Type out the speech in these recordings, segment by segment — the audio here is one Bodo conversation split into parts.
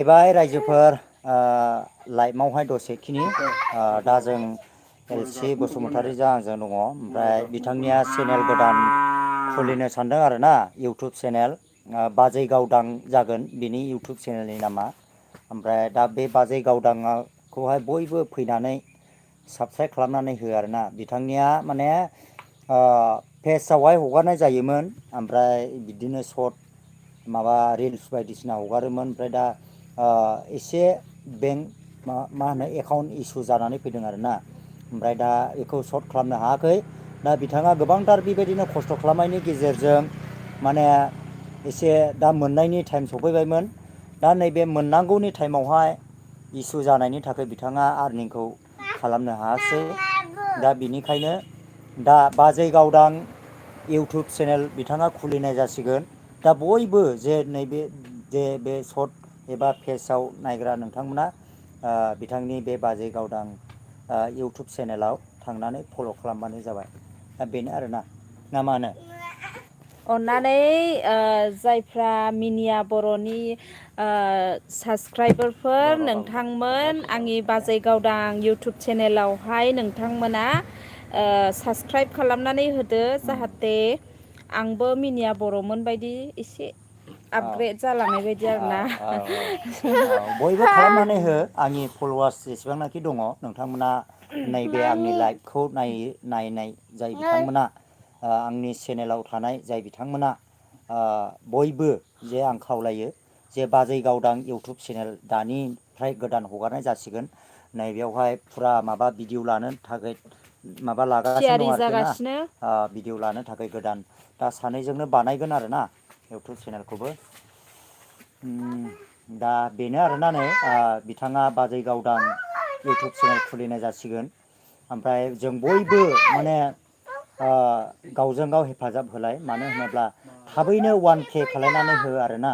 जाहैबाय रायजोफोर लाइभआवहाय दसेखिनि दा जों एलसि बसुमतारिजों आंजों दङ ओमफ्राय बिथांनिया चेनेल गोदान खुलिनो सानदों आरोना इउटुब चेनेल बाजै गावदां जागोन बिनि इउटुब चेनेलनि नामा ओमफ्राय दा बे बाजै गावदाङाखौहाय बयबो फैनानै साबसक्राइब खालामनानै हो आरोना बिथांनिया माने पेजावहाय हगारनाय जायोमोन ओमफ्राय बिदिनो सर्ट माबा रिल्स बायदिसिना हगारोमोन ओमफ्राय दा एसे बेंक मा होनो एकाउन्ट इसु जानानै फैदों आरोना ओमफ्राय दा बेखौ सर्ट खालामनो हायाखै दा बिथाङा गोबांथार बेबायदिनो खस्थ' खालामनायनि गेजेरजों माने एसे दा मोननायनि टाइम सफैबायमोन दा नैबे मोननांगौनि टाइमावहाय इसु जानायनि थाखाय बिथाङा आर्निंखौ खालामनो हायासै दा बिनिखायनो दा बाजै गावदां इउटुब चेनेल बिथाङा खुलिनाय जासिगोन दा बयबो जे नैबे जे बे सर्ट एबा पेजाव नायग्रा नोंथांमोना बिथांनि बे बाजै गावदां इउटुब चेनेलाव थांनानै फल' खालामबानो जाबाय दा बेनो आरोना ना मा होनो अननानै जायफ्रा मिनिया बर'नि साबसक्राइबारफोर नोंथांमोन आंनि बाजै गावदां इउटुब चेनेलावहाय नोंथांमोना साबसक्राइब खालामनानै होदो जाहाथे आंबो मिनिया बर'मोन बायदि एसे औ आपग्रेड जालांनाय बायदि औ आरोना औ औ बयबो खालामनानै हो आंनि फल'वार्स जेसेबांनाखि दङ नोंथांमोना नैबे आंनि लाइभखौ नायनाय जाय बिथांमोना आंनि चेनेलाव थानाय जाय बिथांमोना बयबो जे आं खावलायो जे बाजै गावदां इउटुब चेनेल दानिफ्राय गोदान हगारनाय जासिगोन नैबेयावहाय फुरा माबा भिडिअ लानो थाखाय माबा लागासिनो थियारि दं आरोखि ना जागासिनो भिडिअ लानो थाखाय गोदान दा सानैजोंनो बानायगोन आरोना इउटुब चेनेलखौबो दा बेनो आरोना नै बिथाङा बाजै गावदां इउटुब चेनेल खुलिनाय जासिगोन ओमफ्राय जों बयबो माने गावजों गाव हेफाजाब होलाय मानो होनोब्ला थाबैनो 1K खालायनानै हो आरोना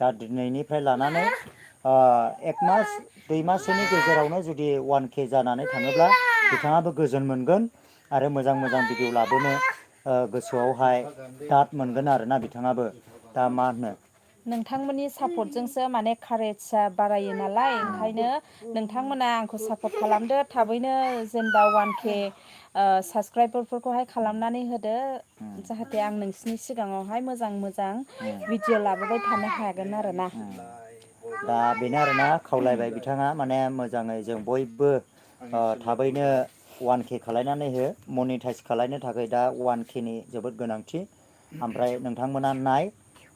दा दिनैनिफ्राय लानानै एक मास 2 माससोनि गेजेरावनो जुदि 1K जानानै थाङोब्ला बिथाङाबो गोजोन मोनगोन आरो मोजां मोजां भिडिअ लाबोनो गोसोआवहाय दाद मोनगोन आरोना बिथाङाबो दा मा होनो नोंथांमोननि सापर्टजोंसो माने कारेजआ बारायो नालाय ओंखायनो नोंथांमोना आंखौ सापर्ट खालामदो थाबैनो जेनेबा 1K साबसक्राइबारफोरखौहाय खालामनानै होदो जाहाथे आं नोंसिनि सिगाङावहाय मोजां मोजां भिडिअ लाबोबाय थानो हागोन आरोना दा बेनो आरोना खावलायबाय बिथाङा माने मोजाङै जों बयबो थाबैनो 1K खालायनानै हो मनिटाइस खालायनो थाखाय दा 1K नि जोबोद गोनांथि ओमफ्राय नोंथांमोना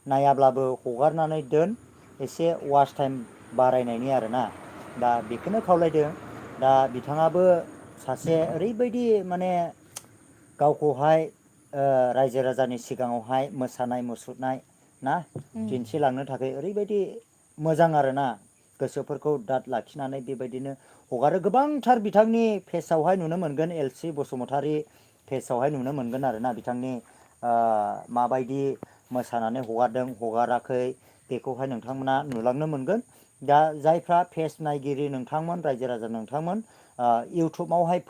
नायाब्लाबो हगारनानै दोन एसे वाच टाइम बारायनायनि आरोना दा बेखौनो खावलायदों दा बिथाङाबो सासे ओरैबायदि माने गावखौहाय रायजो राजानि सिगाङावहाय मोसानाय मुसुरनाय ना दिन्थिलांनो थाखाय ओरैबायदि मोजां आरोना गोसोफोरखौ दाद लाखिनानै बेबायदिनो हगारो गोबांथार बिथांनि पेजावहाय नुनो मोनगोन एलसि बसुमतारी पेजावहाय नुनो मोनगोन आरोना बिथांनि माबायदि मोसानानै हगारदों हगाराखै बेखौहाय नोंथांमोना नुलांनो मोनगोन दा जायफ्रा पेज नायगिरि नोंथांमोन रायजो राजा नोंथांमोन इउटुबावहाय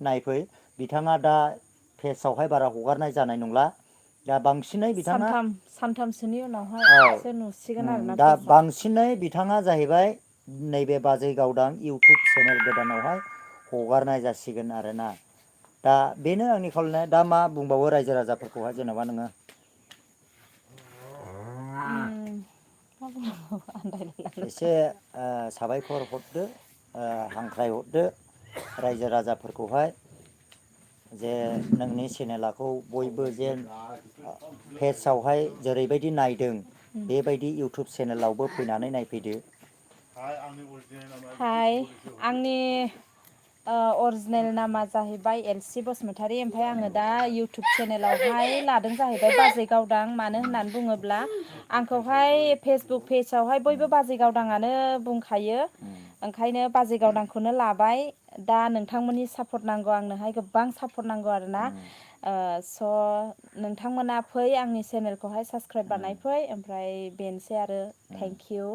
नायफै बिथाङा दा पेजावहाय बारा हगारनाय जानाय नंला दा बांसिनै बिथाङा सानथामसोनि उनावहायसो नुसिगोन आरोना दा पेजआ बांसिनै बिथाङा जाहैबाय नैबे बाजै गावदां इउटुब चेनेल गोदानावहाय हगारनाय जासिगोन आरोना दा बेनो आंनि खावलायनाय दा मा बुंबावो रायजो राजाफोरखौहाय जेनेबा नोङो एसे साबायखर हरदो हांख्रायहरदो रायजो राजाफोरखौहाय जे नोंनि चेनेलाखौ बयबो जेन पेजावहाय जेरैबायदि नायदों बेबायदि इउटुब चेनेलावबो फैनानै नायफैदो हाय आंनि अरिजिनेल नामा जाहैबाय एलसि बसुमतारी ओमफ्राय आङो दा इउटुब चेनेलावहाय लादों जाहैबाय बाजै गावदां मानो होननानै बुङोब्ला आंखौहाय फेसबुक पेजावहाय बयबो बाजै गावदांआनो बुंखायो ओंखायनो बाजै गावदांखौनो लाबाय दा नोंथांमोननि सापर्ट नांगौ आंनोहाय गोबां सापर्ट नांगौ आरोना स' नोंथांमोना फै आंनि चेनेलखौहाय साबसक्राइब बानायफै ओमफ्राय बेनोसै आरो थेंकिउ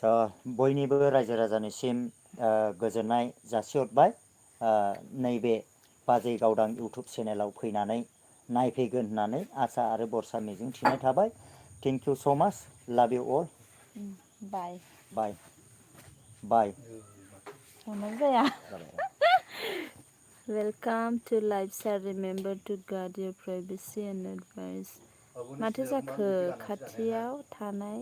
स' बयनिबो रायजो राजानिसिम गोजोननाय जासिहरबाय नैबे बाजै गावदां इउटुब चेनेलाव फैनानै नायफैगोन होननानै आसा आरो बरसा मिजिं थिनाय थाबाय थेंकिउ स' माच लाभ इउ अल बाय बाय बाय दाननाय जाया जाबाय welcome to life sir remember to guard your privacy and advice माथो जाखो खाथियाव थानाय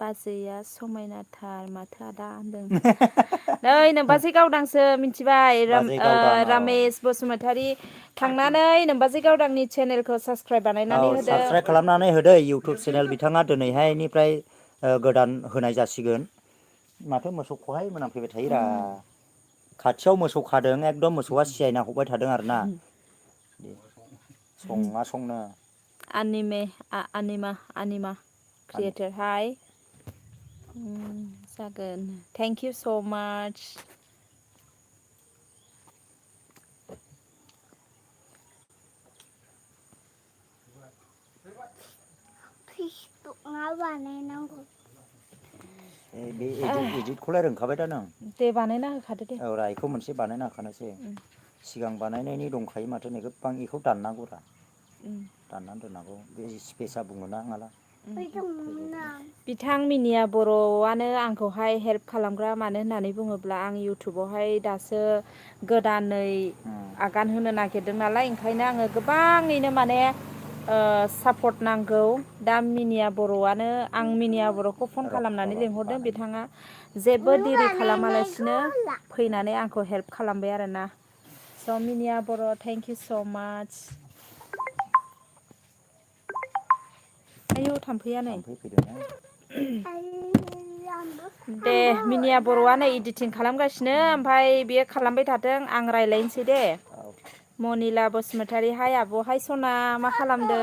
बाजैया समायनाथार माथो आदा होनदों नै नोमबाजै गावदांसो मिथिबाय बाजै गावदां रामेश बसुमतारी थांनानै नोमबाजै गावदांनि चेनेलखौ साबस्क्राइब बानायनानै औ होदो साबस्क्राइब खालामनानै होदो इउटुब चेनेल बिथाङा दिनैहायनिफ्राय गोदान होनाय जासिगोन माथो मोसौखौहाय मोनामफैबाय थायोरा खाथियाव मोसौ खादों एकदम मोसौआ सियायना हरबाय थादों आरोना सङा संनो आनिमा क्रियेटर हाय जागोन थेंक इउ स' माच फेसबुक मा बानायनांगौ बे एडिटखौलाय रोंखाबाय दा नों दे बानायना होखादो दे औ रा इखौ मोनसे बानायना होखानोसै सिगां बानायनायनि दंखायो माथो नै गोबां इखौ दाननांगौरा दाननानै दोननांगौ बे स्पेसा बुङोना माला बिथां मिनिया बर'आनो आंखौहाय हेल्प खालामग्रा मानो होननानै बुङोब्ला आं इउटुबावहाय दासो गोदानै आगान होनो नागिरदों नालाय ओंखायनो आङो गोबाङैनो माने सापर्ट नांगौ दा मिनिया बर'आनो आं मिनिया बर'खौ फन खालामनानै लिंहरदों बिथाङा जेबो दिरि खालामालासिनो फैनानै आंखौ हेल्प खालामबाय आरोना स' मिनिया बर' थेंक इउ स' माच आयौ थाम्फैया नै थाम्फै फैदोंना दे मिनिया बर'आ नै इडिटिं खालामगासिनो ओमफ्राय बेयो खालामबाय थाथों आं रायज्लायनोसै दे औ मनिला बसुमतारी हाय आब' सना मा खालामदों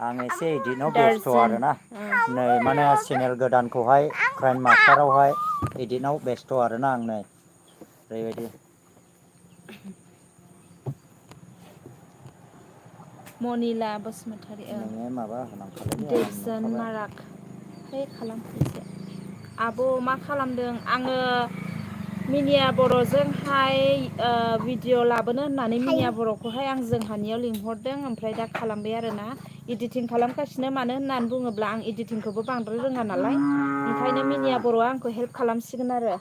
आं एसे इदिटआव बेस्थ' दार्जिन आरोना नै माने चेनेल गोदानखौहाय क्राइम मास्टारावहाय इदिटआव बेस्थ' आरोना आं नै ओरैबायदि मनिला बसुमतारी नोङो माबा होनांखाबायलै आं देबजोन नुखाबाय माराग है खालामफैसै आब' मा खालामदों आङो मिनिया बर'जोंहाय भिडिअ' लाबोनो होननानै मिनिया बर'खौहाय आं जोंहानियाव लिंहरदों ओमफ्राय दा खालामबाय आरोना इडिटिं खालामगासिनो मानो होननानै बुङोब्ला आं इडिटिंखौबो बांद्राय रोङा नालाय ओंखायनो मिनिया बर'आ आंखौ हेल्प खालामसिगोन आरो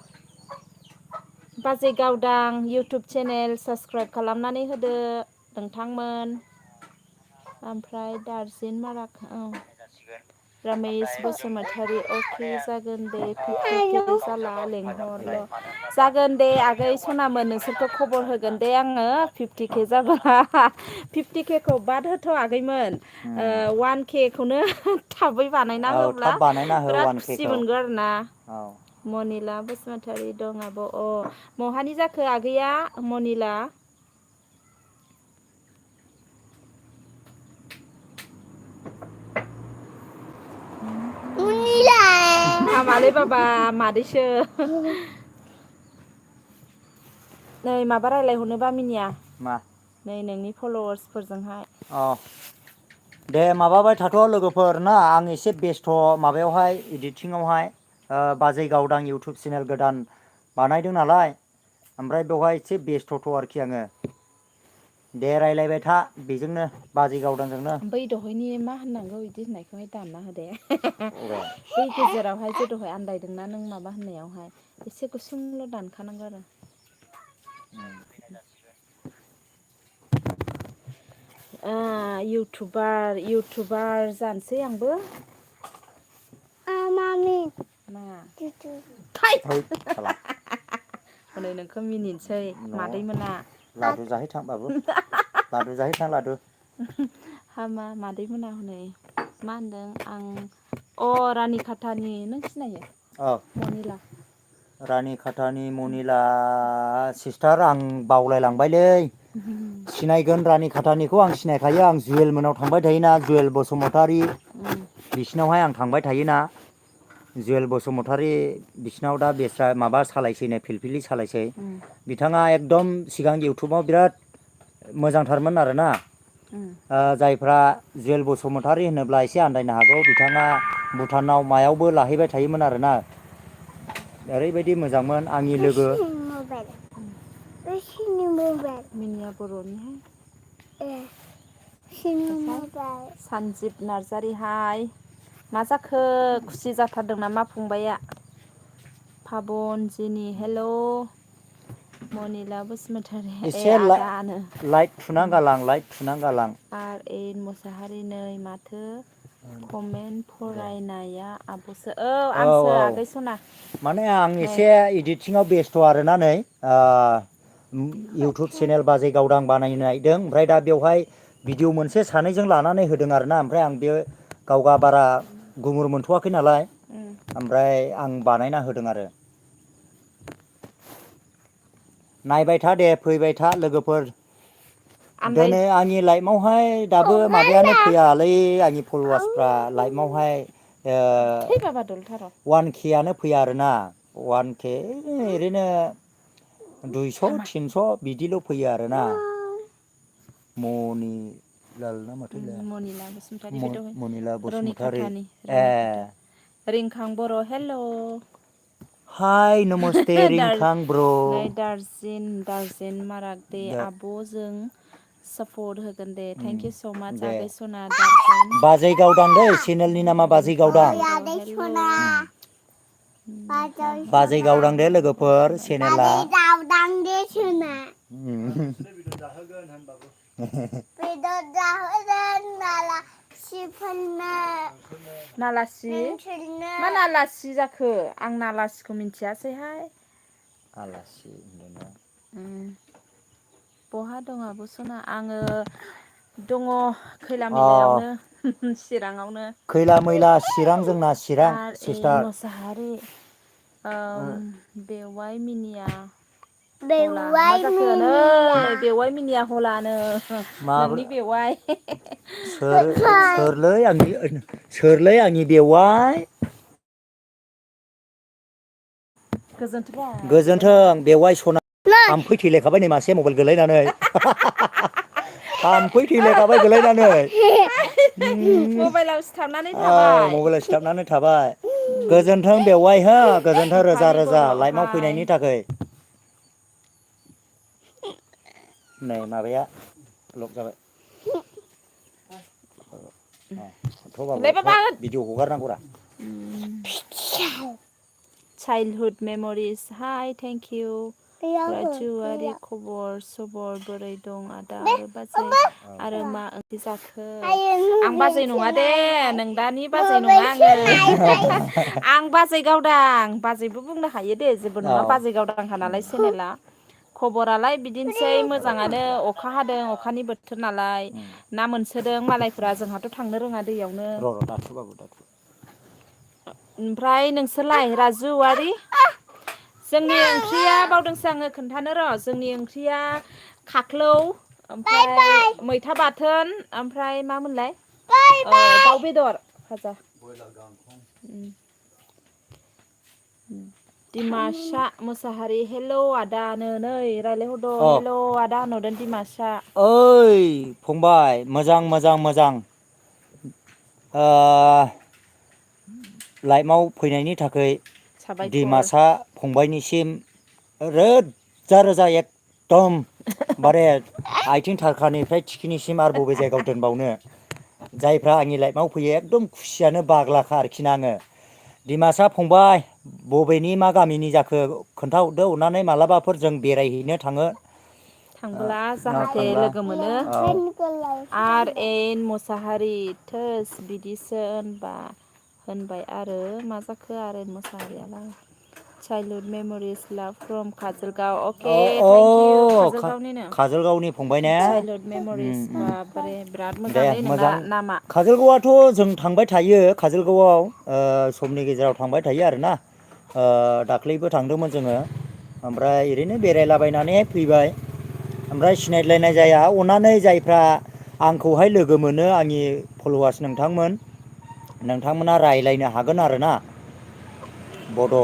बाजै गावदां इउटुब चेनेल साबस्क्राइब खालामनानै होदो नोंथांमोन ओमफ्राय दार्जिन माराग रमेश बसुमतारी अके जागोन दे 50K जाला लेंहरल' जागोन दे आगै सनामोन नोंसोरखौ खबर होगोन दे आङो 50K जाबा 50K खौ बाद होथ' आगैमोन 1K खौनो थाबै बानायना औ होब्ला थाब बानायना हो बिराद 1K खुसि खौ मोनगोन आरोना औ मनिला बसुमतारी दं आब' महानि जाखो आगैया मनिला हामालै बाबा मादैसो नै माबा रायज्लायहरनोबा मिनिया मा नै नोंनि फल'वार्सफोरजोंहाय अ दे माबाबाय थाथ' लोगोफोर ना आं एसे बेस्थ' माबायावहाय इडिटिंआवहाय बाजै गावदां इउटुब चेनेल गोदान बानायदों नालाय ओमफ्राय बेवहाय एसे बेस्थ'थ' आरोखि आङो दे रायज्लायबाय था बेजोंनो बाजै गावदांजोंनो बै दहायनि मा होननांगौ बिदि होननायखौहाय दानना होदे बै गेजेरावहाय जे दहाय आन्दायदोंना नों माबा होननायावहाय एसे गुसुंल' दानखानांगौ आरो इउटुबार जानोसै आंबो मामि मा है साला हनै नोंखौ मिनिनोसै न' मादैमोना लादु जाहैथां बाबु लादु जाहैथां लादु हामा मादै मोना हनै मा होनदों आं रानि खाथानि नों सिनायो औ मनिला रानि खाथानि मनिला सिस्टार आं बावलायलांबायलै सिनायगोन रानि खाथानिखौ आं सिनायखायो आं जुवेल मोनाव थांबाय थायोना जुवेल बसुमतारी बिसिनावहाय आं थांबाय थायोना जुवेल बसुमतारी बिसिनाव दा बेस्रा माबा सालायसैनो फिलफिलि सालायसै बिथाङा एकदम सिगां इउटुबाव बिराद मोजांथारमोन आरोना जायफ्रा जुवेल बसुमतारी होनोब्ला एसे आन्दायनो हागौ बिथाङा भुटानाव मायावबो लाहैबाय थायोमोन आरोना ओरैबायदि मोजांमोन आंनि लोगो मिनिया बर'निहाय सानजिब नार्जारि हाय मा जाखो खुसि जाथारदों नामा फंबाइया फाबन जिनि हेल' मनिला बसुमतारी एसे आदानो लाइट थुना गालां लाइट थुना गालां आर एन मोसाहारि नै माथो कमेन्ट फरायनाया आब'सो औ आंसो आगै सना माने आं नै एसे इडिटिंआव बेस्थ' आरोना नै इउटुब चेनेल बाजै गावदां बानायनो नागिरदों ओमफ्राय दा बेवहाय भिडिअ मोनसे सानैजों लानानै होदों आरोना ओमफ्राय आं बे गावगा बारा गुमुर मोनथ'वाखै नालाय ओमफ्राय आं बानायना होदों आरो नायबाय था दे फैबाय था लोगोफोर आमलाय दिनै आंनि लाइफआवहाय दाबो माबायानो फैयालै आंनि फल'वार्सफ्रा लाइफआवहाय थै बाबा दलथार' 1Kआनो फैया आरोना 1K ओरैनो 200 300 बिदिल' फैयो आरोना मनि लाल ना माथोलाय मनिला बसुमतारी बे दहाय मनिला बसुमतारी रनिकातानि ए रिंखां बर' हेल' हाय नमस्ते रिंखां ब्र' नै दार्जिन माराग आब'जों सापर्ट होगोन दे थेंक इउ स' माच दे आगै सना दार्जिन बाजै गावदां दै चेनेलनि नामा बाजै गावदां आदै सना बाजै गावदां दे लोगोफोर चेनेला बाजै गावदां दे सना बेदर जाहोगोन नालासिफोरनो नालासि नोंसोरनो मा नालासि जाखो आं नालासिखौ मिन्थियासैहाय आलासि बहा दं आब' सना आङो दङ खैला अ मैलायावनो चिराङावनो खैला मैला चिरां जोंना चिरां आर एन सिस्टार मोसाहारि बेवाइ मिनिया हला मा बेवाइ जाखो नै मिनिया बेवाइ मिनिया हलानो नोंनि बेवाइ सोरलै आंनि बेवाइ गोजोन्थों बेवाइ सना थाम्फै थैलायखाबाय नै मासे मबाइल गोलैनानै थाम्फै थैलायखाबाय गोलैनानै मबाइलाव सिथाबनानै थाबाय मबाइलाव सिथाबनानै थाबाय गोजोन्थों बेवाइ हो गोजोन्थों रोजा बिफानि रोजा बर' लाइफआव हाय फैनायनि थाखाय नै माबाया लक जाबाय लै बाबा भिडिअ हगारनांगौरा चाइल्डहुड मेम'रिस हाय थेंक इउ राजुआरि खबर सबर बोरै दं आदा आरो बाजै आरो मा ओंख्रि जाखो आं बाजै नङा दे नों दानि बाजै नङा आङो आं बाजै गावदां बाजैबो बुंनो हायो दे जेबो नङा बाजै गावदांखा नालाय चेनेला खबरालाय बिदिनोसै मोजाङानो अखा हादों अखानि बोथोर नालाय ना मोनसोदों मालायफ्रा जोंहाथ' थांनो रोङा दैयावनो ओमफ्राय नोंसोरलाय राजुआरि जोंनि ओंख्रिया बावदोंसो आङो खोन्थानो र' जोंनि ओंख्रिया खाख्लौ ओमफ्राय मैथा बाथोन ओमफ्राय मामोनलाय दाउ बेदर भाजा दिमासा मोसाहारि हेल' आदानो नै रायज्लायहरदों अ हेल' आदा होनहरदों दिमासा ओइ फंबाय मोजां मोजां मोजां लाइफआव फैनायनि थाखाय साबायखर डिमासा फंबायनिसिम रोजा रोजा एकदम बारे आथिं थारखानिफ्राय थिखिनिसिम आरो बबे जायगायाव दोनबावनो जायफ्रा आंनि लाइफआव फैयो एकदम खुसियानो बाग्लाखा आरोखि ना आङो डिमासा फंबाय बबेनि मा गामिनि जाखो खोन्थाहरदो अननानै मालाबाफोर जों बेरायहैनो थाङो थांब्ला जाहाथे थांब्ला लोगो मोनो आर एन मुसाहारि थोस बिदिसो होनबाय आरो मा जाखो आर एन मुसाहारियालाय childhood memories love from Kajalgaon okay thank you काजलगावनिनो काजलगावनि फंबाय ने चाइल्डहुड मेम'रिस बारे बिराद दे मोजांलै नोंना मोजां नामा काजलगावआथ' जों थांबाय थायो काजलगावआव समनि गेजेराव थांबाय थायो आरोना दाख्लैबो थांदोंमोन जोङो ओमफ्राय ओरैनो बेरायलाबायनानै फैबाय ओमफ्राय सिनायलायनाय जाया अननानै जायफ्रा आंखौहाय लोगो मोनो आंनि फल'वार्स नोंथांमोना रायज्लायनो हागोन आरोना बड'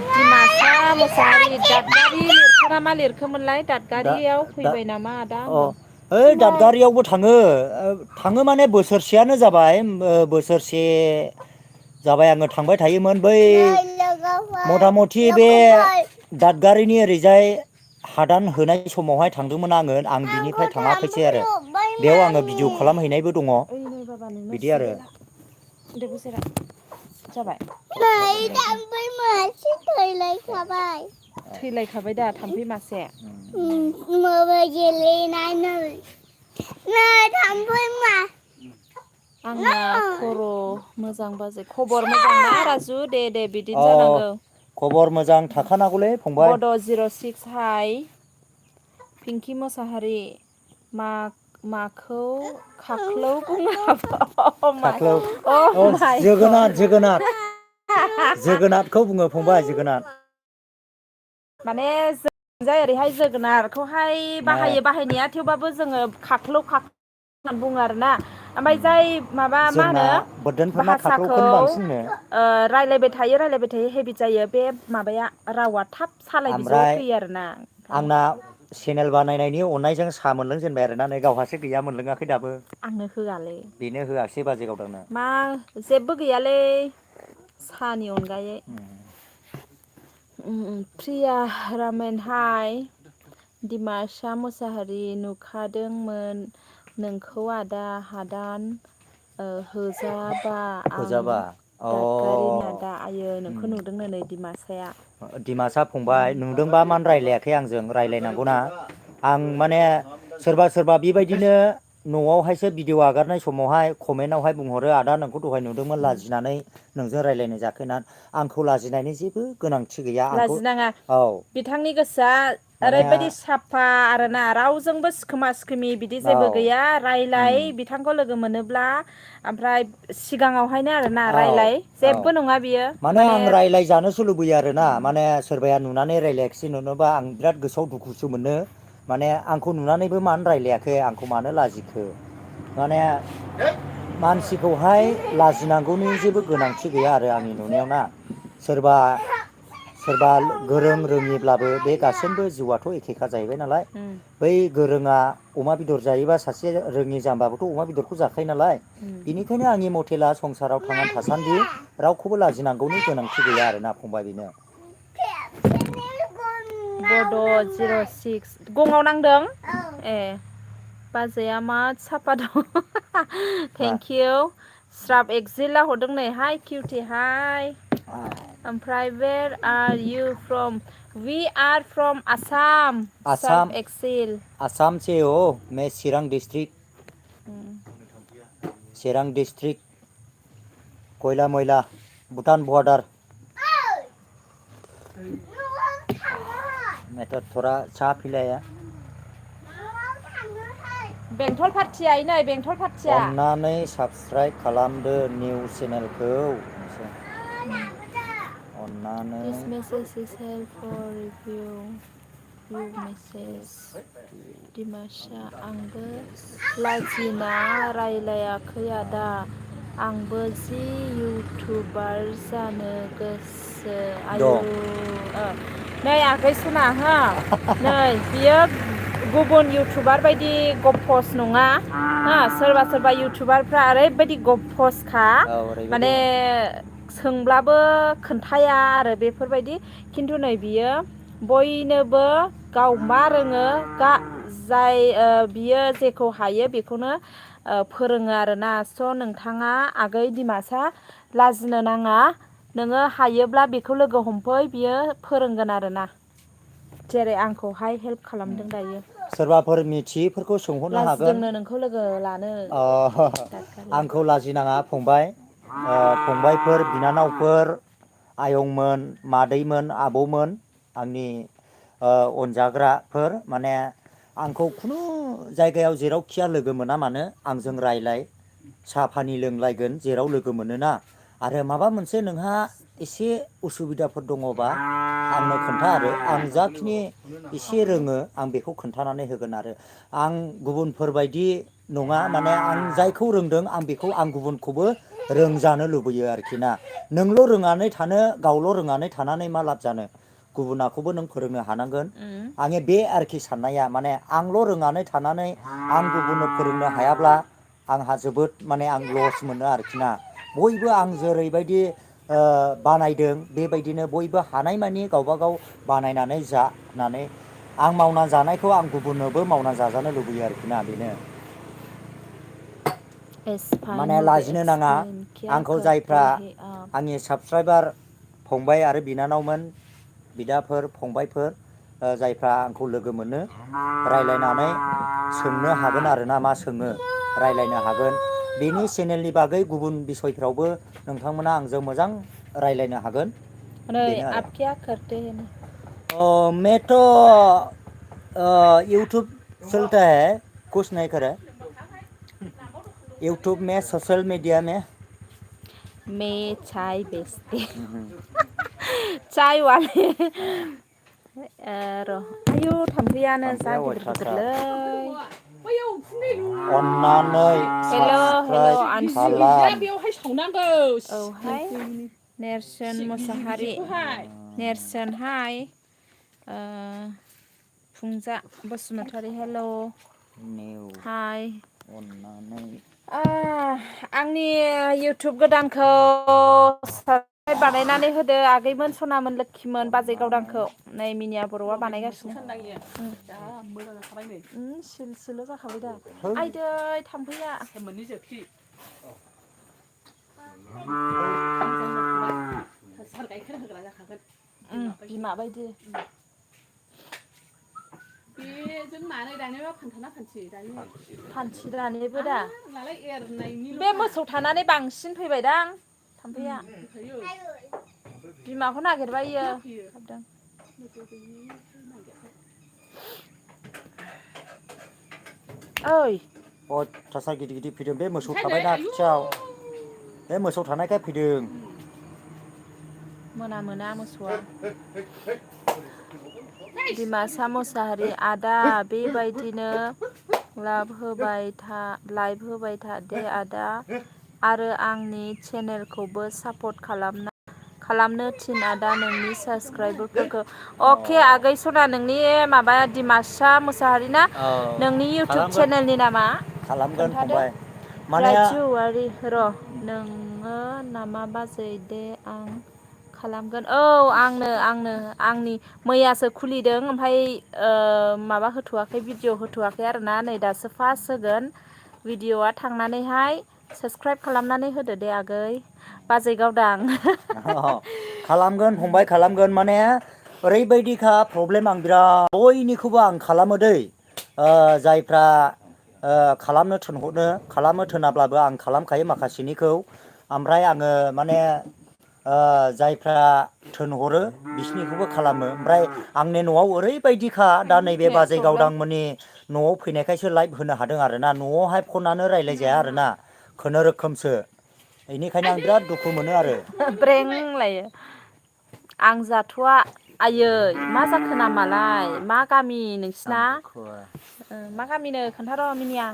डिमासा मुसाहारि दादगारि लिरखोना मा लिरखोमोनलाय दा दादगारियाव फैबाय नामा आदा होनदों ओइ दादगारियावबो थाङो माने बोसोरसेयानो जाबाय बोसोरसे जाबाय आङो थांबाय थायोमोन बै मथा मथि बे दादगारिनि ओरैजाय हादान होनाय समावहाय थांदोंमोन आङो आं बिनिफ्राय थाङाखैसै आरो बेयाव आङो भिडिअ खालामहैनायबो दङ बिदि आरो जाबाय थैलायखाबाय थैलायखाबाय दा थाम्फै मासे माबा गेलेनानै नै थाम्फै मा आंना खर' मोजां बाजै खबर मोजां ना राजु दे बिदिनो अ जानांगौ खबर मोजां थाखानांगौलै फंबाय बड' 06 हाय पिंकि मोसाहारि माखौ खाख्लौ बुङो खाख्लौ माय जोगोनारखौ बुङो फंबाय जोगोनार माने जोंजाय ओरैहाय जोगोनारखौहाय मा बाहायनाया थेवबाबो जोङो खाख्लौ होननानै बुङो आरोना ओमफ्राय जाय माबा मा जोंना होनो बोरदोनफोरना भाषाखौ खाख्लौखौनो बांसिन होनो रायलायबाय थायो हेबिट जायो बे माबाया रावा थाब सालाय बिजोआव ओमफ्राय फैयो आरोना ओंखायनो आंना चेनेल बानायनायनि अननायजों साहा मोनलोंजेनबाय आरोना नै गावहासो गैया मोनलोङाखै दाबो आंनो होआलै बेनो होआसै बाजै गावदांनो मा जेबो गैयालै साहानि अनगायै प्रिया रामेन हाय दिमासा मोसाहारि नुखादोंमोन नोंखौ आदा हादान होजाबा आं होजाबा अ दादगारिनि आदा आयै नोंखौ नुदोंनो नै डिमासाया डिमासा फंबाय नुदोंबा मानो रायज्लायाखै आंजों रायज्लायनांगौना आं माने सोरबा बेबायदिनो न'आवहायसो भिडिअ आगारनाय समावहाय कमेन्टआवहाय बुंहरो आदा नोंखौ दहाय नुदोंमोन लाजिनानै नोंजों रायज्लायनो जाखोना आंखौ लाजिनायनि जेबो गोनांथि गैया आंखौ लाजिनाङा औ बिथांनि गोसोआ माने ओरैबायदि साफा आरोना रावजोंबो सिखोमा सिखोमि बिदि औ जेबो गैया रायलाय बिथांखौ लोगो मोनोब्ला ओमफ्राय सिगाङावहायनो आरोना औ रायलाय औ जेबो नङा बियो माने आं रायज्लायजानोसो लुबैयो आरोना माने सोरबाया नुनानै रायज्लायाखिसै नुनोबा आं बिराद गोसोआव दुखुसो मोनो माने आंखौ नुनानैबो मानो रायज्लायाखै आंखौ मानो लाजिखो माने मानसिखौहाय लाजिनांगौनि जेबो गोनांथि गैया आरो आंनि नुनायाव ना सोरबा गोरों रोङिब्लाबो बे गासैबो जिउआथ' एखेखा जाहैबाय नालाय बै गोरोङा अमा बेदर जायोबा सासे रोङि जाम्बाबोथ' अमा बेदरखौ जाखायो नालाय बिनिखायनो आंनि मथेला संसाराव थांनानै थासान्दि रावखौबो लाजिनांगौनि गोनांथि गैया आरोना फंबाय बेनो बड' 06 गङाव नांदों ए बाजैया मा साफा दं बा थेंकिउ स्राब एक्जिला हरदों नै हाय किउटि हाय ओमफ्राय where are you from we are from Assam Assam सार्फ एक्सिल आसाम से हो मैं चिरां डिस्ट्रिक्ट चिरां डिस्ट्रिक्ट कयला मयला भुटान बर्डार मैं तो थोड़ा चाय पिलाया बेंथल पार्टिया नै बेंथल पार्टिया अन्नानै साबस्क्राइब खालामदो निउस चेनेलखौ अन्नानै This message is help for review view message Dimasa आंबो लाजिना रायलायाखै आदा आंबो जि इउटुबार जानो गोसो आयु दं नै आगै सना हो नै बियो गुबुन इउटुबार बायदि गफस नङा हा सोरबा इउटुबारफ्रा ओरैबायदि गफसखा औ ओरैबायदि माने सोंब्लाबो खोन्थाया आरो बेफोरबायदि खिन्थु नै बियो बयनोबो गाव मा रोङो जाय बियो जेखौ हायो बेखौनो फोरोङो आरोना स' नोंथाङा आगै दिमासा लाजिनो नाङा नोङो हायोब्ला बेखौ लोगो हमफै बियो फोरोंगोन आरोना जेरै आंखौहाय हेल्प खालामदों दायो सोरबाफोर मिथियैफोरखौ सोंहरनो हागोन लाजिदोंनो नोंखौ लोगो लानो दादगारियाव आंखौ लाजिनाङा फंबाय फंबायफोर बिनानावफोर आयंमोन मादैमोन आबौमोन आंनि अनजाग्राफोर माने आंखौ खुनु जायगायाव जेरावखिया लोगो मोना मानो आंजों रायलाय साहा फानि लोंलायगोन जेराव लोगो मोनोना आरो माबा मोनसे नोंहा एसे उसुबिदाफोर दङबा आंनो खोन्था आरो आं जाखिनि एसे रोङो आं बेखौ खोन्थानानै होगोन आरो आं गुबुनफोरबायदि नङा माने आं जायखौ रोंदों आं बेखौ आं गुबुनखौबो रोंजानो लुबैयो आरोखि ना नोंल' रोंनानै थानो गावल' रोंनानै थानानै मा लाब जानो गुबुनाखौबो नों फोरोंनो हानांगोन आङो बे आरोखि साननाया माने आंल' रोंनानै थानानै आं गुबुननो फोरोंनो हायाब्ला आंहा जोबोद माने आं लस मोनो आरोखि ना बयबो आं जेरैबायदि बानायदों बेबायदिनो बयबो हानायमानि गावबा गाव बानायनानै जा होननानै आं मावना जानायखौ आं गुबुननोबो मावना जाजानो लुबैयो आरोखि ना बेनो माने लाजिनो नाङा आंखौ जायफ्रा आंनि साबसक्राइबार फंबाय आरो बिनानावमोन बिदाफोर फंबायफोर जायफ्रा आंखौ लोगो मोनो रायलायनानै सोंनो हागोन आरोना मा सोङो रायलायनो हागोन बेनि चेनेलनि बागै गुबुन बिसयफ्रावबो नोंथांमोना आंजों मोजां रायलायनो हागोन नै बेनो आरो आप क्या करते हैं मैं तो यूट्यूब चलता है कुछ नहीं करे यूट्यूब में सोशल मीडिया में मैं चाय बेचते चाय वाले र' आयु थाम्फैयानो जा थाम्फैया गिदिर अयथासार गिदिरलै अन्नानै हेल' हेल' साबसक्राइब आनसु खालाम बेवहाय सावनांगौ औहाय नेरसोन मोसाहारि नेरसोनहाय फुंजा बसुमतारी हेल' निउ हाय अन्नानै आंनि इउटुब गोदानखौ साबसक्राइब बानायनानै होदो आगैमोन सनामोन लोक्षिमोन बाजै गावदांखौ नै मिनिया बर'आ बानायगासिनो सिलसिल' जाखाबाय दा आयदै थाम्फैया मोननै जोख्लि सार गाइखेर होग्रा जाखागोन बिमा बायदि बेजों मानै दानिबा फानथाना फानसि दानि फानसि दानिबो दा नालाय एरनायनि बे मोसौ थानानै बांसिन फैबायदां थाम्फैया बिमाखौ नागिरबाय इयो हाबदों ओइ अयथासार गिदिर गिदिर फैदों बे मोसौ थाबायना खाथियाव बे मोसौ थानायखाय फैदों मोना मोना मोसौआ दिमासा मोसाहारि आदा बेबायदिनो लाइभ होबाय था दे आदा आरो आंनि चेनेलखौबो सापर्ट खालामनो थिन आदा नोंनि साबसक्राइबारफोरखौ अके आगै सना नोंनि माबा दिमासा मोसाहारि ना नोंनि इउटुब खालामगोन चेनेलनि नामा खालामगोन खोन्थादो फंबाय माने राजु औवारि र' नोङो नामा बाजै दे आं खालामगोन औ आंनो आंनि मैयासो खुलिदों ओमफ्राय माबा होथ'वाखै भिडिअ होथ'वाखै आरोना नै दासो फार्स्ट होगोन भिडिअआ थांनानैहाय साबसक्राइब खालामनानै होदो दे आगै बाजै गावदां खालामगोन फंबाय खालामगोन माने ओरैबायदिखा प्रब्लेम आं बिराद बयनिखौबो आं खालामो दै जायफ्रा खालामनो खालामनो थोनाब्लाबो आं खालामखायो माखासेनिखौ ओमफ्राय आङो माने जायफ्रा थोनहरो बिसिनिखौबो खालामो ओमफ्राय आंनि न'आव ओरैबायदिखा दा नैबे बाजै गावदांमोननि न'आव फैनायखायसो लाइभ होनो हादों आरोना न'आवहाय फनानो रायज्लायजाया आरोना खुनुरोखोमसो बेनिखायनो आं बिराद दुखु मोनो आरो ब्रें लायो आं जाथ'वा आयै मा जाखो नामालाय मा गामि नोंसिना मा गामिनो खोन्थार' मिनिया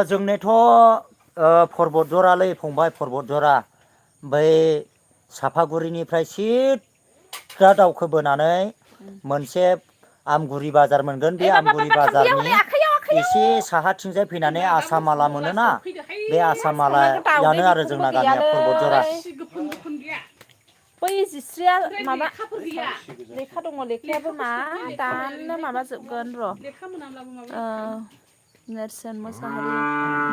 जोंनिथ' पर्बतजरालै फंबाय पर्बतजरा बै सापागुरिनिफ्राय सिद्दा दावखोबोनानै मोनसे आमगुरि बाजार मोनगोन बे आमगुरि बाजारनि एसे साहाथिंजाय फैनानै आसामाला मोनोना बे आसामालायानो आरो जोंना गामिया पर्बतजरा बै जिस्रिया माबा लेखा दङ लेखायाबो मा दानो माबा जोबगोन र' नेरसोन मोसाहारि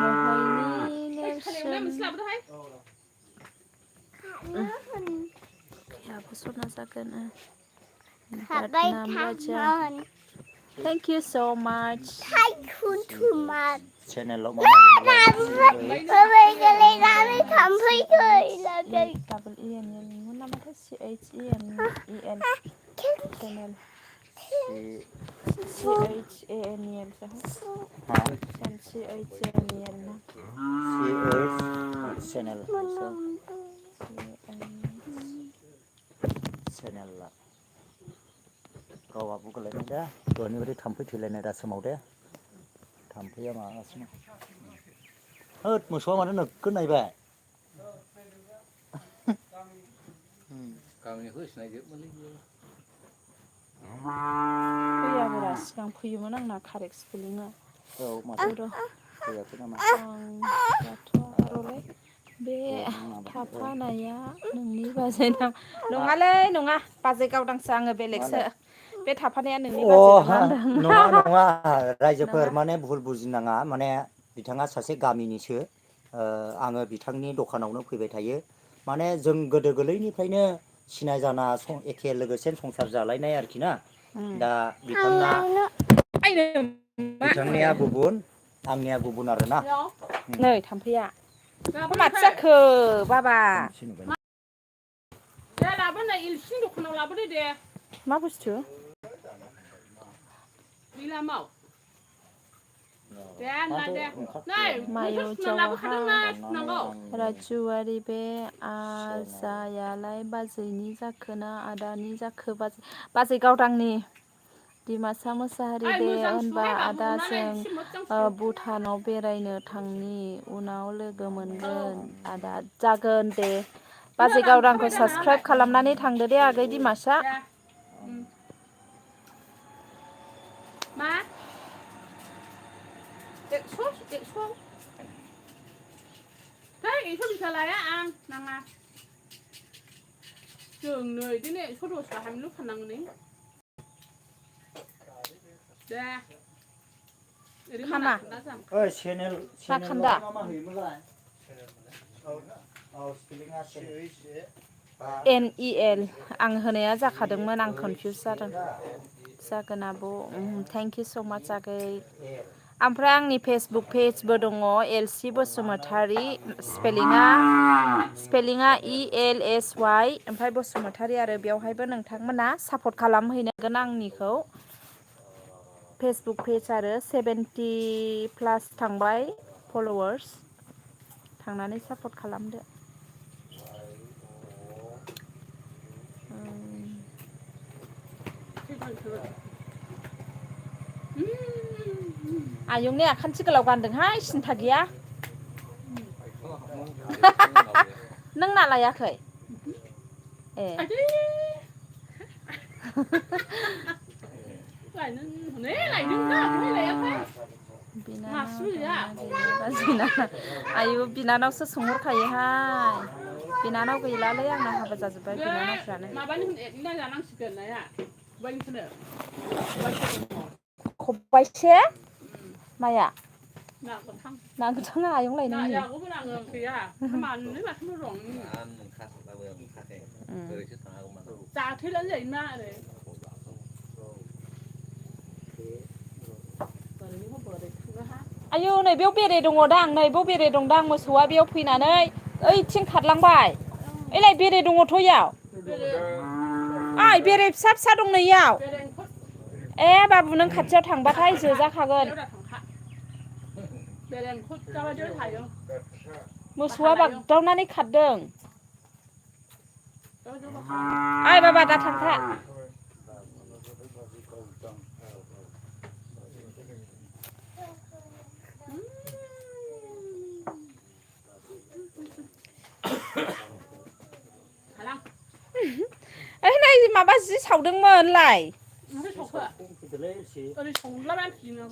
महयनि नेरसोन खैयाबो सना जागोन थेंक इउ स' माच चेनेलाव डाबल मोन नामाथाय CHENEL चेनेल CHANEL ना चेनेल गावहा बुगलायनाय दा दहायनि बायदि थाम्फै थैलायनाय दा समाव दे थाम्फैया माबागासिनो होद मोसौआ माथो नोगोद नायबाय गामिनिखौ सिनायजोबोलै फैयाबोरा सिगां फैयोमोन आंना कारेक्ट स्पेलिंआ माथो फैयाखै नामा र'लै बे थाफानाया नोंनि बाजै नाम नङालै नङा बाजै गावदांसो आङो बेलेगसो बे थाफानाया नोंनि बाजै नामा होनदों नङा रायजोफोर माने भुल बुजिनाङा माने बिथाङा सासे गामिनिसो आङो बिथांनि दखानावनो फैबाय थायो माने जों गोदो गोदायनिफ्रायनो सिनाय जाना एखे लोगोसे संसार जालायनाय आरोखि ना दा बिथांना बिथांनिया गुबुन आंनिया गुबुन आरोना नै थाम्फैया माथो जाखो बाबा दे लाबोनो इलसिनि दखानाव लाबोदो दे मा बुस्थु दैलामाव दे ना दे नै मायाव लाबोखादोंना नांगौ राजुवारि बे आजायालाय बाजैनि जाखोना आदानि जाखो बाजै गावदांनि दिमासा मोसाहारि दे होनबा आदा जों भुटानाव बेरायनो थांनि उनाव लोगो मोनगोन आदा जागोन दे बाजै गावदांखौ साबसक्राइब खालामनानै थांदो दे आगै दिमासा मा 100 Thế ý không bisa layak ang nanga. Trường người thế này số đồ xả ham lúc khả năng này. Đây. Khama. Ơi channel Khanda. NEL आं होनाया जाखादोंमोन आं कनफिउज जादों जागोन आब' थेंक इउ स' माच आगै ओमफ्राय आंनि फेसबुक पेजबो दङ एलसि बसुमतारी स्पेलिंआ ELSY ओमफ्राय बसुमतारी आरो बेवहायबो नोंथांमोना सापर्ट खालामहैनांगोन आंनिखौ फेसबुक पेज आरो 70+ थांबाय फलोवार्स थांनानै सापर्ट खालामदो आयंनि आखान्थि गोलाव गानदोंहाय सिन्था गैया नों ना लायाखै ए आयु बिनानावसो सोंहरखायोहाय बिनानाव गैलालै आंना हाबा जाजोब्बाय बिनानावफ्रानो खबाइसे माया ना गोथाङा आयं लायनायनि आयौ नै बेयाव बेरे दङ दां नै बेयाव बेरे दं दां मोसौआ बेयाव फैनानै ओइथिं खारलांबाय ओइलाय बेरे दङथ' इयाव ओइ बेरे फिसा फिसा दं नै इयाव ए बाबु नों खाथियाव थांबाथाय जोजाखागोन मोसौआ बागदावनानै खारदों ओइ बाबा दा थांखा ओइ नै माबा जि सावदोंमोनलाय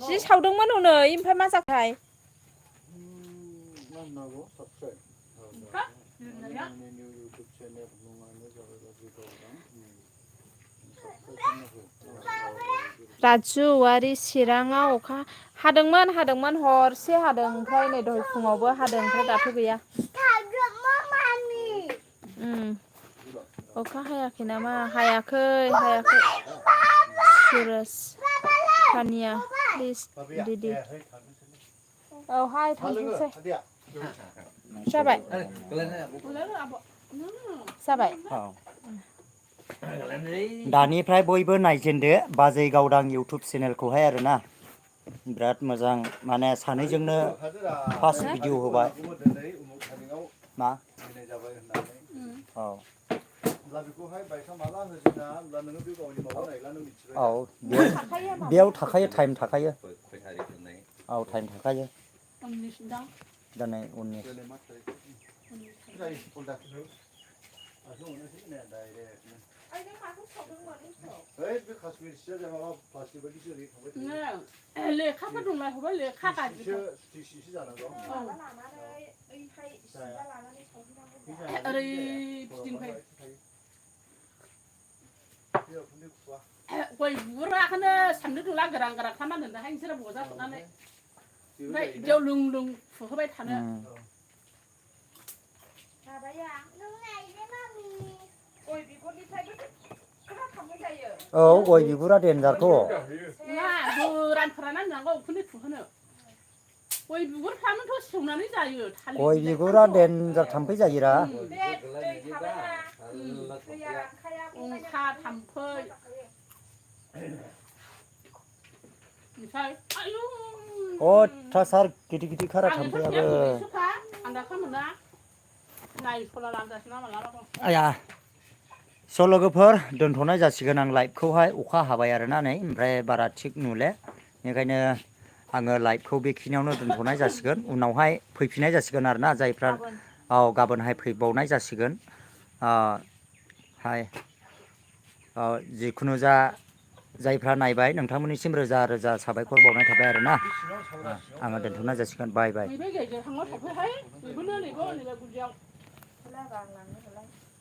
जि सावदोंमोन हनै ओमफ्राय मा जाखोथाय राजुवारि चिराङाव अखा हादोंमोन हरसे हादों ओमफ्राय नै दहाय फुङावबो हादों ओमफ्राय दाथ' गैया अखा हायाखै नामा हायाखै सुरज तानिया प्लिज दिदि औ हाय थांसै जाबाय दानिफ्राय बयबो नायजेनदो बाजै गावदां इउटुब चेनेलखौहाय आरोना बिराद मोजां माने सानैजोंनो फार्स्ट भिडिअ होबाय मा औ बेयाव थाखायो टाइम थाखायो औ टाइम थाखायो दिनै 19 लेखाफोर दंलाय हरबाय लेखा गाज्रिसो ओरै फिदिंफाय गय बुराखौनो साननो रोंला गोरान खालामनानै नोंसोरो बजा थुनानै ओमफ्राय बेयाव लों फुहोबाय थानो गय बिगुरनिफ्रायबो गोबां थाम्फै जायो। औ गय बिगुरा देन्जारथ' ना गोरान फोराननांगौ उखुन्दै खुहोनो गय बिगुरफ्रानोथ' सेवनानै जायो थालिर गय बिगुरा देन्जार थाम्फै जायोरा बे दै थाबायना दैया रानखाया अंखा थाम्फै ओमफ्राय आयु अयथासार गिदिर गिदिर खारा आंथ' थाम्फैयाबो थेयाखैसोखा आं दाखा मोना नायस'ला लांजासै ना मालाबा आया स' लोगोफोर दोनथ'नाय जासिगोन आं लाइभखौहाय अखा हाबाय आरोना नै ओमफ्राय बारा थिग नुले बेनिखायनो आङो लाइभखौ बेखिनियावनो दोनथ'नाय जासिगोन उनावहाय फैफिननाय जासिगोन आरोना जायफ्रा औ गाबोनहाय फैबावनाय जासिगोन जिखुनु जा जायफ्रा नायबाय नोंथांमोननिसिम रोजा रोजा साबायखर बावनाय थाबाय आरोना आङो दोनथ'नाय जासिगोन बाय बाय नैबे गेजेर थांना थाफैहाय बेबोनो नैबे गुदियाव